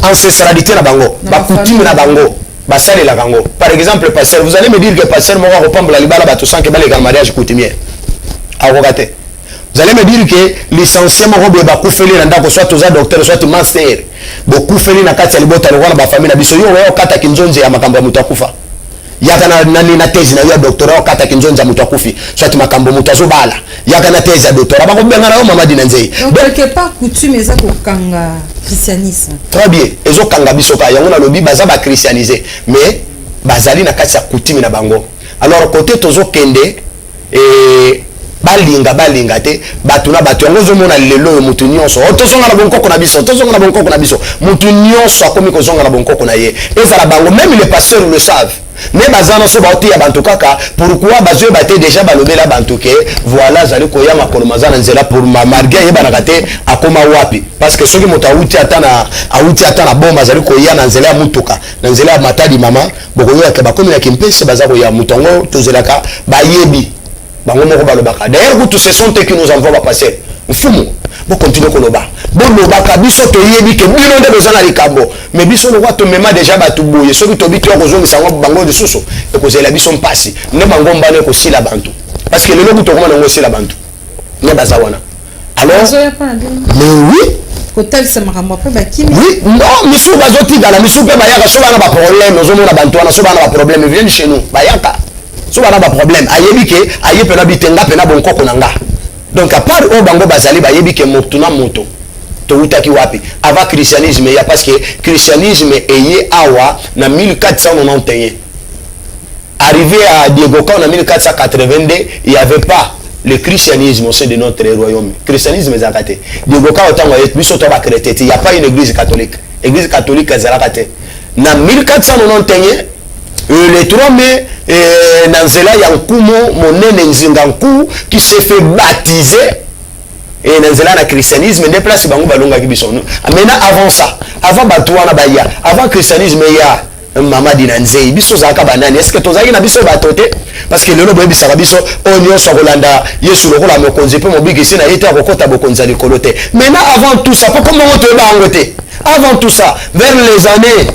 ancestralité na bango, Na bacoutume na bango, basalelaka yango. Par exemple, pasteur, vous allez me dire que pasteur moko akopambola libala bato sans que baleka na mariage coutumier? Akoka te. Vous allez me dire que licencié moko boye bakufeli na ndako, soit oza docteur, soit master, bokufeli na kati ya libota lokola na bafamille na biso, yo oya okataki nzonzi ya makambo ya moto akufa, yaka na thèse na yo ya doctorat, okataki nzonzi ya moto akufi, soit makambo moto azobala, yaka na thèse ya doctorat, bakobengana yo, mama Dina Nzei. Donc quelque part coutume eza kokanga christianisme. Très bien, ezokanga biso kaka. Yango nalobi baza bachristianisé, mais bazali na kati ya coutume na bango. Alors côté tozokende, E balinga balinga te, bato na bato yango ozomona lelo oyo, motu nyonso: "Oh, tozonga na bonkoko na biso, tozonga na bonkoko na biso." Motu nyonso akomi kozonga na bonkoko na ye. Ezala bango, même les pasteurs le savent, mais baza na so baoteya bantu kaka. Pourquoi? Bazoyeba te, déjà balobela bantu ke voilà, azali koya, makolo maza na nzela pour malgré ayebanaka te akoma wapi, parce que soki moto awuti ata na bomba, azali koya na nzela ya mutuka, na nzela ya Matadi, mama, bokoyokaka bakomi na Kimpese, baza koya. Moto yango tozelaka, bayebi bango moko balobaka. D'ailleurs kutu, ce sont eux qui nous envoient bapasteur. Mfumu, bokontinue koloba, bolobaka. Biso toyebi ke bino nde boza na likambo, mais biso lokwa tomema déjà bato boye, soki tobi toya kozongisa yango bango lisusu, ekozela biso mpasi nde bango mbano ekosila bantu, parce que lelo kutu okoma nango esila bantu nde baza wana. Alors, mais oui. Kotalisa makambo, apres bakimi. Oui, non, misusu bazotikala, misusu mpe bayaka. So bana baproblème, ozomona bantu wana, so bana baproblème, viennent chez nous, bayaka. So bana baproblème, ayebi ke aye mpena bitenga mpena bonkoko na nga. Donc à part oyo bango bazali, bayebi ke moto na moto towutaki wapi avant christianisme eya, parce que christianisme eye awa na 1491. Arrivé à Diego Cão en 1482, il n'y avait pas le christianisme au sein de notre royaume. Christianisme ezalaka te. Diego Cão, ntango aye, biso to bachrétien te, il y a pas une église catholique. Église catholique ezalaka te. Na 1491, le 3 mai, na nzela ya nkumu monene Nzinga Nku qui s'est fait baptiser et na nzela na christianisme nde place bango balongaki biso. Maintenant, avant ça, avant bato wana baya, avant christianisme eya, mama Dina Nzei, biso ozalaka banani? Est ce que tozalaki na biso bato te? Parce que lelo boyebisaka biso oyo nyonso akolanda Yesu lokola mokonzi mpe mobikisi na ye te akokɔta bokonzi ya likolo te. Maintenant, avant tout ça, po komongo toyeba yango te, avant tout ça, vers les années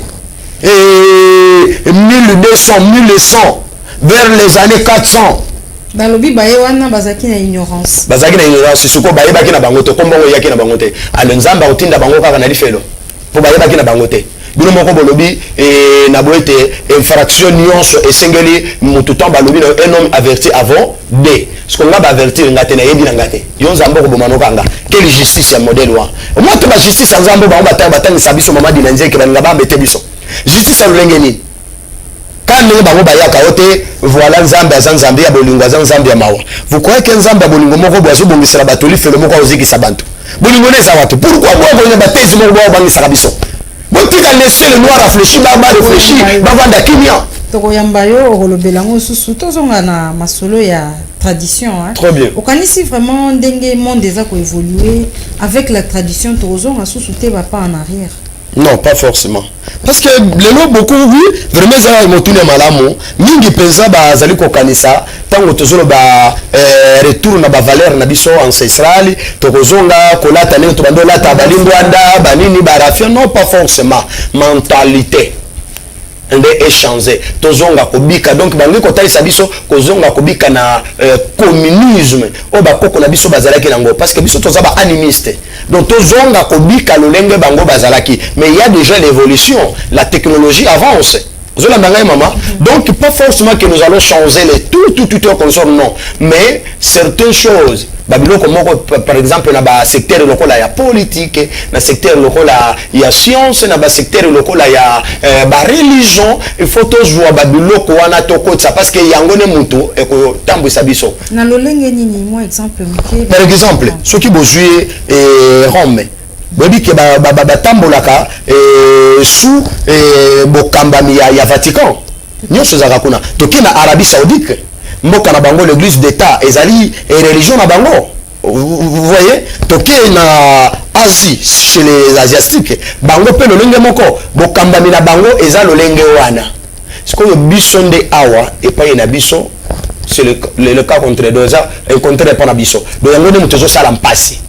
1200, 1100, vers les années 400. Balobi baye wana bazalaki na ignorance. Bazalaki na ignorance. Sikoyo bayebaki na bango te, kombongo eyaki na bango te. Alors Nzambe akotinda bango kaka na lifelo mpo bayebaki na bango te. Bino moko bolobi na boye te, infraction nyonso esengeli motu ntango balobi na un homme averti avant de ce nga baavertir nga te, nayebi na nga te. Yo Nzambe okoboma noka nga. Quelle justice ya modèle wana? Omoi te bajustice ya Nzambe, bango batangisa biso, mama Dina Nzeke, balinga bambete biso. Justice ya lolenge nini? Ka ndenge bango bayaka yo te, voilà, Nzambe aza Nzambe ya bolingo, aza Nzambe ya mawa. Vous croyez ke Nzambe ya bolingo moko boye azobongisela bato lifelo moko, azozikisa bantu? Bolingo ne eza wapi? Pourquoi boya batezi moko boya obangisaka biso? Botika, laisser le noir réfléchir, ba réfléchir, bavanda kimia. Tokoyamba yo, okolobela yango lisusu. Tozonga na masolo ya tradition, hein. Très bien. Okanisi vraiment ndenge monde eza koévoluer avec la tradition, tokozonga susu te bapa en arrière? Non, pas forcément, parce que lelo beaucoup, oui, vraiment, ezala motuni ya malamu mingi mpenza. Bazali kokanisa ntango tozoloba retour na bavaleur na biso ancestrale, tokozonga kolata ndenge tobandi olata, balingwanda, banini, barafia. Non, pas forcément. Mentalité nde échange, tozonga kobika. Donc bangi kotalisa biso kozonga kobika na communisme oyo bakoko na biso bazalaki nango, parce que biso toza baanimiste. Donc tozonga kobika lolenge bango bazalaki. Mais il y a déjà l'évolution, la technologie avance. Ozolanda ngai, mama? Donc pas forcément que nous allons changer les tout tout tout tout consort, non, mais certaines choses, babiloko moko, par exemple na basecteur lokola ya politique, na secteur lokola ya science, na basecteur lokola ya bareligion, il faut tozwa babiloko wana tokotisa, parce que yango nde motu ekotambwisa biso. Na lolenge nini? Mwa exemple moke. Par exemple, soki bozwi Rome, boyebi ke batambolaka sous bokambami ya Vatican, nyonso ezalaka kuna. Toki na Arabie Saoudite, mboka na bango, l'église d'état ezali religion na bango. Vous voyez, toke na Asie, chez les Asiatiques, bango mpe lolenge moko, bokambami na bango eza lolenge wana. Sikoyo biso nde awa epai na biso, c'est le cas contraire. Donc eza contraire mpo na biso. Donc yango nde moto ezosala mpasi,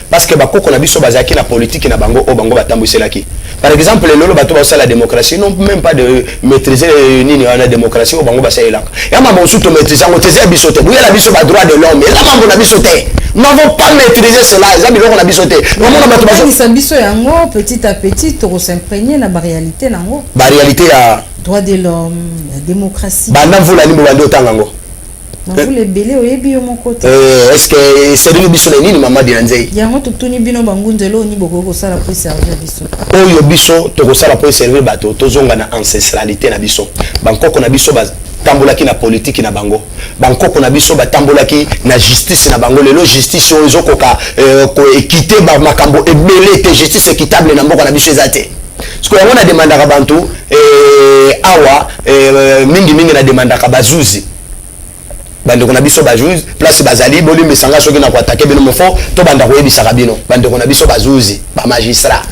parce que bakoko na biso bazalaki na politike na bango oyo bango batambwiselaki. Par exemple, lelo bato bazosala démocratie, non, même pas de maîtriser nini wana démocratie oyo bango basalelaka. Ya mambo mosusu tomaîtrise yango te, eza ya biso te. Boyela biso badroit de l'homme, eza mambo na biso te. Nous n'avons pas maîtrisé cela, eza biloko na biso te. Omona bato bazongisa biso yango petit à petit, tokos'imprégner na baréalité nango. Baréalité ya droit de l'homme, ya démocratie. Banda mvula nini bobandi otanga yango? Mvula ebele, oyebi yo moko te. Est ce que eservili biso na nini, mama Dina Nzei? Yango totuni bino bangunzelo, oni bokoki kosala po eservir biso? Oyo biso tokosala po eservir bato, tozonga na ancestralité na biso. Bankoko na biso batambolaki na politike na bango. Bankoko na biso batambolaki na justice na bango. Lelo justice oyo ezokoka koéquiter makambo ebele te. Justice équitable na mboka na biso eza te. Siko yango nademandaka bantu awa, mingimingi nademandaka bazuzi, bandeko na biso bazuzi place bazali. Bolimbisanga soki na koattaquer bino, mofo tobanda koyebisaka bino, bandeko na biso bazuzi, bamagistrat.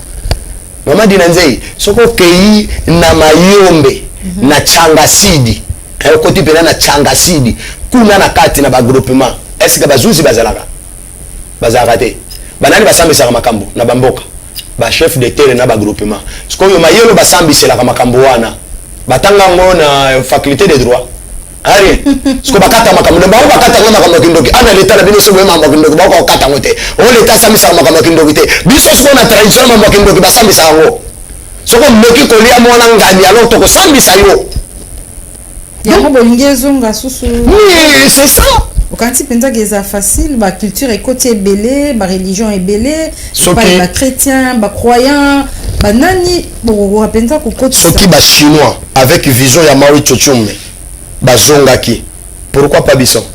Mama Dina Nzei, soki okei na Mayombe, na Tyangasidi, okoti mpena na Tyangasidi kuna na kati na bagroupement, est-ce bazuzi bazalaka? Bazalaka te. Banani basambisaka makambo na bamboka? Bachef de terre na bagroupement. Sikoyo mayelo basambiselaka makambo wana, batanga yango na faculté de droit ari. Siko bakata makambo na bango, bakata yango makambo ya kindoki. Ana leta na bino so boye, makambo ya kindoki bakoka kokata yango te. O leta asambisaka makambo ya kindoki te. Biso sikoyo na tradition, makambo ya kindoki basambisaka yango. Soki omoki kolia mwana ngani, alors tokosambisa yo. Yango bolingi ezonga susu? Oui, c'est ça. Okanisi mpenzaka eza facile? Baculture ekoti ebele, bareligion ebele, epai bachrétien, bacroyant, banani, bokokoka mpenza kokotisa? Soki bachinois avec vision ya Mao Tse-tung bazongaki, pourquoi pas biso?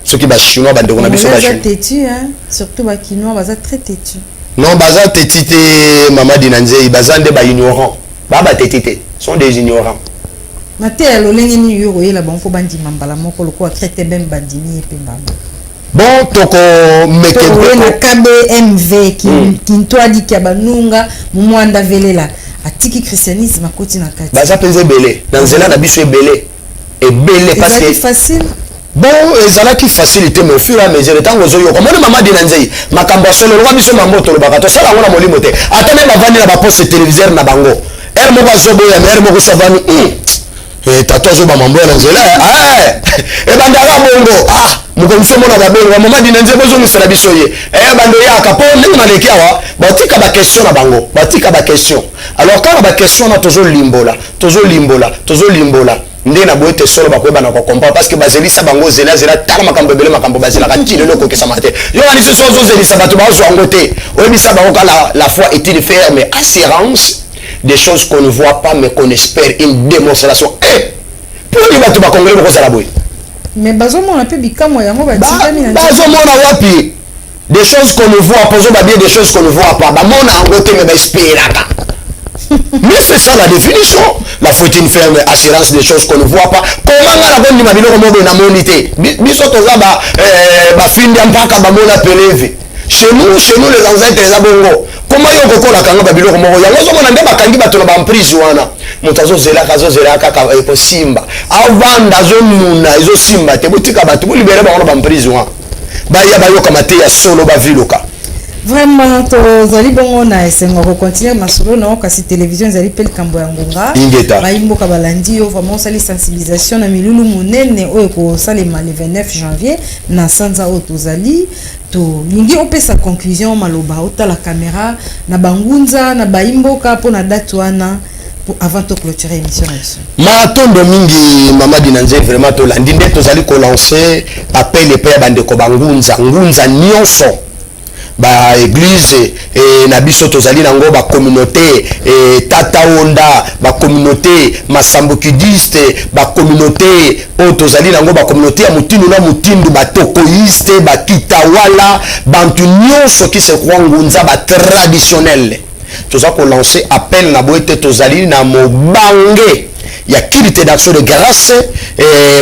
Soki bachinois, bandeko na biso. Baza têtu, hein? Surtout bakinois baza très têtu. Non, baza têtu te, mama Dina Nzei. Baza nde baignorant. Baa batêtu te, sont des ignorants. Mateya lolenge nini yo koyela bango mpo bandima mbala moko lokola chrétien beme bandimi ye mpe mbamba? Bon, tokomeke. Na KBMV Kintwadiki ya banunga momwanda velela atiki christianisme, akoti na kati. Baza mpenza ebele na nzela na biso, ebele ebele. Parce que facile. Bon, ezalaki facile te, mais au fur et à mesure ntango ozoyoka, omoni, mama Dina Nzei, makambo ya solo loka biso mambo tolobaka, tosala yango na molimo te. Ata nde bavandi na baposte téléviseur na bango, heure moko azoboya, mais heure moko so avandi, tatu azoba mambo ya na nzela ebandaka bongo. Ah, mokonzi omona babenga mama Dina Nzei, bozongisela biso ye. Bando yaka mpo ndenge naleki awa, batika baquestion na bango, batika baquestion. Alors kaka baquestion wana tozolimbola, tozolimbola, tozolimbola nde na boye te solo bakoyeba na kocomprendre, parce que bazelisa bango zelazela. Tala makambo ebele, makambo bazelaka ti lelo ekokesama te. Yo kanisi so ozozelisa bato, bazwa yango te. Oyebisa bango ka la foi est une ferme assurance des choses qu'on ne voit pas mais qu'on espère, une démonstration. Eh, mponi bato bakongole bokozala boye? Mais bazomona mpe bikamwa yango. Batikami na Bazomona wapi? Des choses qu'on ne voit pas, ozoba bien, des choses qu'on ne voit pas, bamona yango te, mais baespéraka. Mais c'est ça la définition: la foi est une ferme assurance des choses qu'on ne voit pas. Comment nga nakondima biloko moko boye namoni te? Biso toza bafindi ya mpaka, bamona peleve. Chez nous les ancêtres eza bongo. Koma yo kokolaka nga babiloko moko yango, ozomona nde bakangi bato na baemprise wana. Moto azozelaka, azozelaka kaka ekosimba, avanda, azonuna, ezosimba te. Botika bato, bolibérer bango na baemprise wana, baya bayokama te ya solo, baviluka. Vraiment, tozali bongo na esengo kocontinuer masolo na yo, kasi télévision ezali mpe likambo ya ngonga. Ingeta. Bayimboka balandi yo. Vraiment, osali sensibilisation na milulu monene oyo ekosalema le 29 janvier na sanza oyo tozali. Tolingi opesa conclusion, maloba, otala caméra na bangunza na bayimboka mpo na date wana, avant toclôturer émission na biso. Matondo mingi, mama Dina Nze. Vraiment, tolandi nde tozali kolancer appel epai ya bandeko bangunza, ngunza nyonso, baéglise na biso tozali nango, bacommunauté tata onda, bacommunauté masambokidiste, bacommunauté oyo tozali nango, bacommunauté ya motindu na motindu, batokoiste, bakitawala, bantu nyonso qui se croit ngunza, batraditionnel. Toza kolancer appel na boye te tozali na mobange ya culte d'action de grâce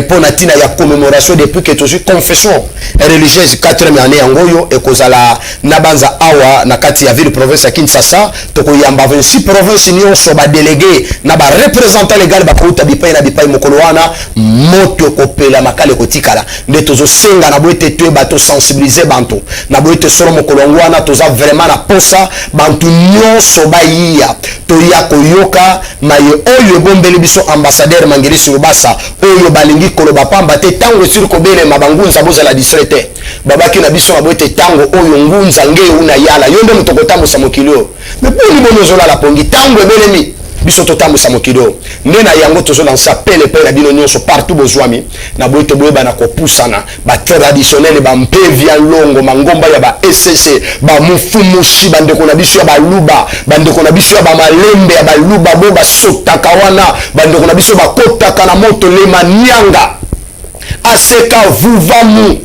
mpo na ntina ya commémoration depuis que tozwi confession religieuse, 4e année yango oyo ekozala na banza awa na kati ya ville province ya Kinshasa. Tokoyamba 26 province nyonso, badélégué na bareprésentant légal bakouta bipai na bipai. Mokolo wana moto ekopela, makala ekotikala. Nde tozosenga na boye te toyeba tosensibiliser bantu na boye te solo. Mokolo yango wana toza vraiment na posa bantu nyonso bayiya, toya koyoka maye oyo ebombeli biso ambassadeur Mangelisi Lubasa, oyo balingi koloba pamba te. Ntango esili kobelema, bangunza bozala distrait te. Babaki na biso na boye te ntango oyo ngunza ngeu na yala, yo nde moto kotambusa mokili oyo. Me boni boni ozolala pongi? Ntango ebelemi, biso totambusa mokili oyo. Nde na yango tozolancer appel epai na bino nyonso partout bozwami na boye te boyeba na kopusana, batraditionnel, bampevi ya longo, mangomba ya ba ecc, bamufumushi, bandeko na biso ya baluba, bandeko na biso ya bamalembe ya baluba bo basotaka wana, bandeko na biso bakotaka na moto lema nianga. Aseka Vuvamu,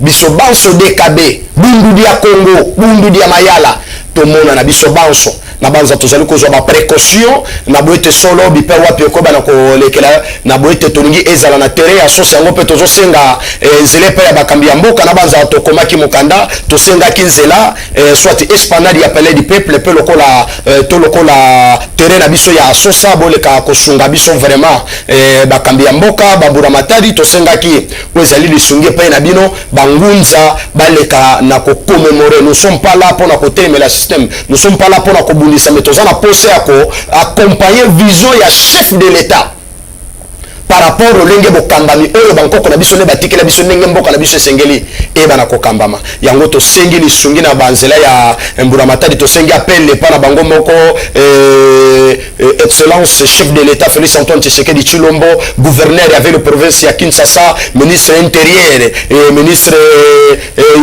biso banso DKB, Bundu dia Kongo, Bundu dia Mayala, tomona na biso banso na banza tozali kozwa ba précaution na boye te solo bipe wapi ekoba na kolekela na boye te tolingi ezala na terrain ya sosi yango mpe tozosenga eh, nzela epai ya bakambi ya mboka na banza tokomaki mokanda tosengaki nzela eh, soit esplanade ya palais du peuple mpe lokola eh, to lokola terrain na biso ya sosa boleka kosunga biso vraiment eh, bakambi ya mboka bambula matadi tosengaki oyo ezali lisungi epai na bino bangunza baleka na kocommémorer. Nous sommes pas là mpona kotelemela système, nous sommes pas là mpona kobundisa, mais toza na posa ya koaccompagner vision ya chef de l'État par rapport olenge bokambami oyo bankoko na biso nde batikela biso, ndenge mboka na biso esengeli eyeba na kokambama. Yango tosengi lisungi na banzela ya mbula matadi, tosengi appel epa na bango moko excellence chef de l'État Félix Antoine Tshisekedi Tshilombo, gouverneur ya ville province ya Kinshasa, ministre intérieur, ministre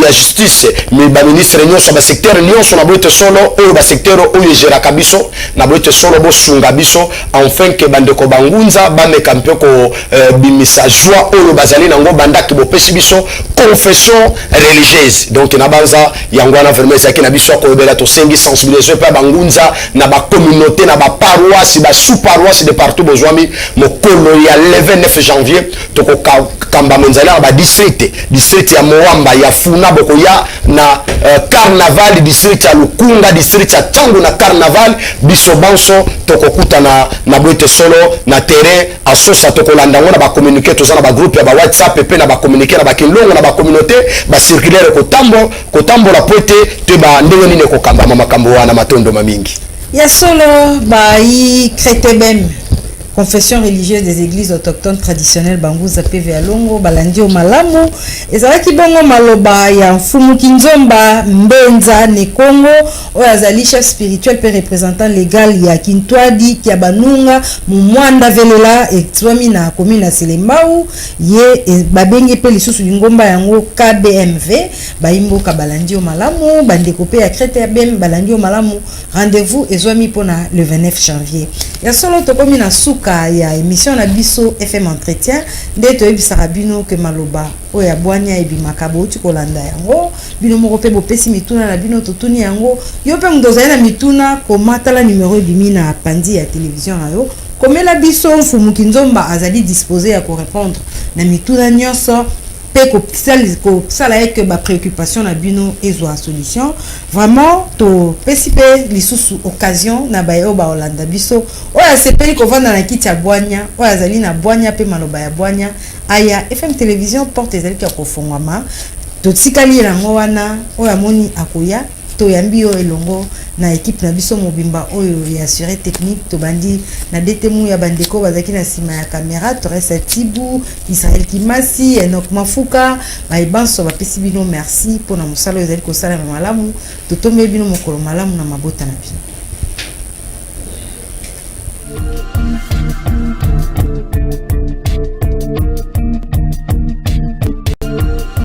ya justice, baministre nyonso, basecteur nyonso na boye te solo oyo basecteur oyo egéraka biso na boye te solo bosunga biso enfin ke bandeko bangunza bameka mpe kobimisa joie oyo bazali nango bandaki bopesi biso confession religieuse. Donc na banza yango wana vraiment ezalaki na biso ya koyebela. Tosengi sensibilisation mpe ya bangunza na bacommunauté, na baparoisse, basous paroisse de partout bozwami. Mokolo ya le 29 janvier tokokambama nzala na badistrict, district ya Mont-Amba, ya Funa, bokoya na carnaval, district ya Lukunga, district ya Tshangu na carnaval. Biso banso tokokutana na bwete solo na terrain asosa. Tokolanda yango na bacommuniqué, toza na bagroupe ya bawhatsapp mpe na bacommuniqué na bakilongo na bacommunauté, bacirculaire kotambola po ete toyeba ndenge nini ekokambama makambo wana. Matondoma mingi. Ya solo, bai CRETBM, Confession religieuse des églises autochtones traditionnelles banguza pv ya longo, balandi yo malamu. Ezalaki bongo maloba ya Mfumu Kinzomba Mbenza Nekongo, oyo azali chef spirituel mpe représentant légal ya Kintwadi ya Banunga Mumwanda Velela, etwami na commune ya Selembao. Ye babengi mpe lisusu lingomba yango KBMV. Bayimboka balandi yo malamu, bandeko mpe ya CRETBM balandi yo malamu. Rendez-vous ezwami mpona le 29 janvier. Ya solo, tokomi na suka ya émission na biso FM Entretien. Nde toyebisaka bino ke maloba oyo ya bwania ebimaka, bouti kolanda yango bino moko mpe bopesi mituna na bino, totuni yango. Yo mpe moto ozali na mituna, koma, tala numero ebimi na pandi ya télévision na yo, komela biso. Mfumu Kinzomba azali disposé ya korépondre na mituna nyonso mpe kosala eke bapréoccupation na bino ezwa solution. Vraiment, topesi mpe lisusu occasion na baye oyo baolanda biso, oyo asepeli kovanda na kiti ya bwanya, oyo azali na bwanya mpe maloba ya bwanya, aya FM Télévision, porte ezalaki ya kofongwama. Totikali yango wana, oyo amoni akoya, toyambi yo elongo na équipe na biso mobimba oyo ya assuré technique. Tobandi na DTMU ya bandeko bazalaki na nsima ya caméra, Torres Atibu, Israel Kimasi, Enok Mafuka. Bayebanso bapesi bino merci mpona mosala oyo ezali kosalama malamu. Totombeli bino mokolo malamu na mabota na bino.